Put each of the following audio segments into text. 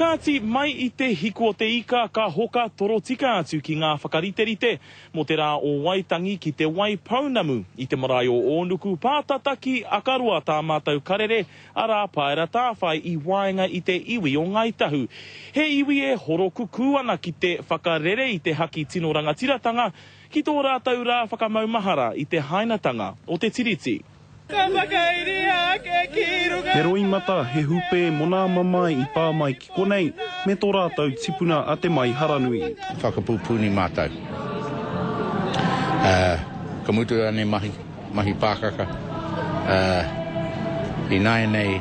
Kāti, mai i te hiku o te ika ka hoka torotika atu ki ngā whakariterite mō te rā o Waitangi ki Te Waipounamu i te marae o Ōnuku, pātata ki Akaroa tā mātou karere a Rāpaera Tāwhai i waenga i te iwi o Ngāi Tahu. He iwi e horokukū ana ki te whakarere i te haki tino rangatiratanga ki tō rātou rā whakamaumahara i te hainatanga o te Tiriti. Ka whakairia ake ki runga. He roimata, he hupē mō nā mamae i pā mai ki konei me tō rātou tipuna a Te Maiharanui. Whakapūpūni mātou. Ka mutu rānei mahi, mahi pākaka. Ināianei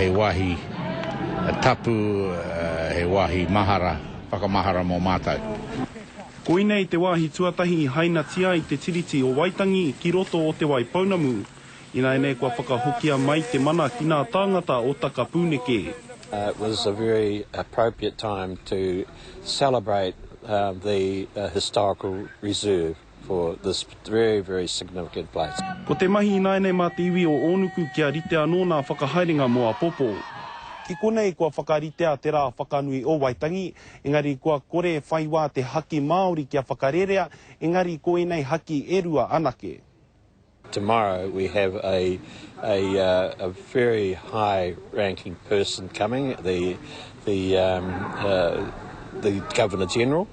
he wāhi tapu, he wāhi mahara, whakamahara mō mātou. Koinei te wāhi tuatahi i hainatia ai te Tiriti o Waitangi ki roto o Te Waipounamu. Ināianei kua whakahokia mai te mana ki nā tāngata o Takapūneke. It was a very appropriate time to celebrate the historical reserve for this very, very significant place. Ko te mahi ināianei mā te iwi o Ōnuku kia rite anō nā whakahaerenga mō apopo. Ki konei kua whakaritea te rā whakanui o Waitangi, Engari kua kore e whai wā te haki Māori kia whakarerea, engari ko ēnei haki e rua anake. Tomorrow we have a a a very high ranking person coming, the the um uh the Governor General,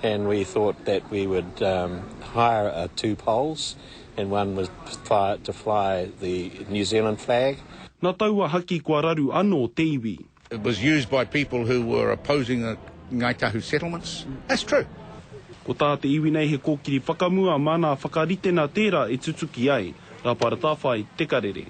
and we thought that we would um hire uh two poles and one was fly to fly the New Zealand flag. Na taua haki kua raru ano te iwi. It was used by people who were opposing the Ngai Tahu settlements. That's true. Ko tā te iwi nei he kōkiri whakamua mā nā whakaritena tērā e tutuki ai. Rāpara Tāwhai, Te Karere.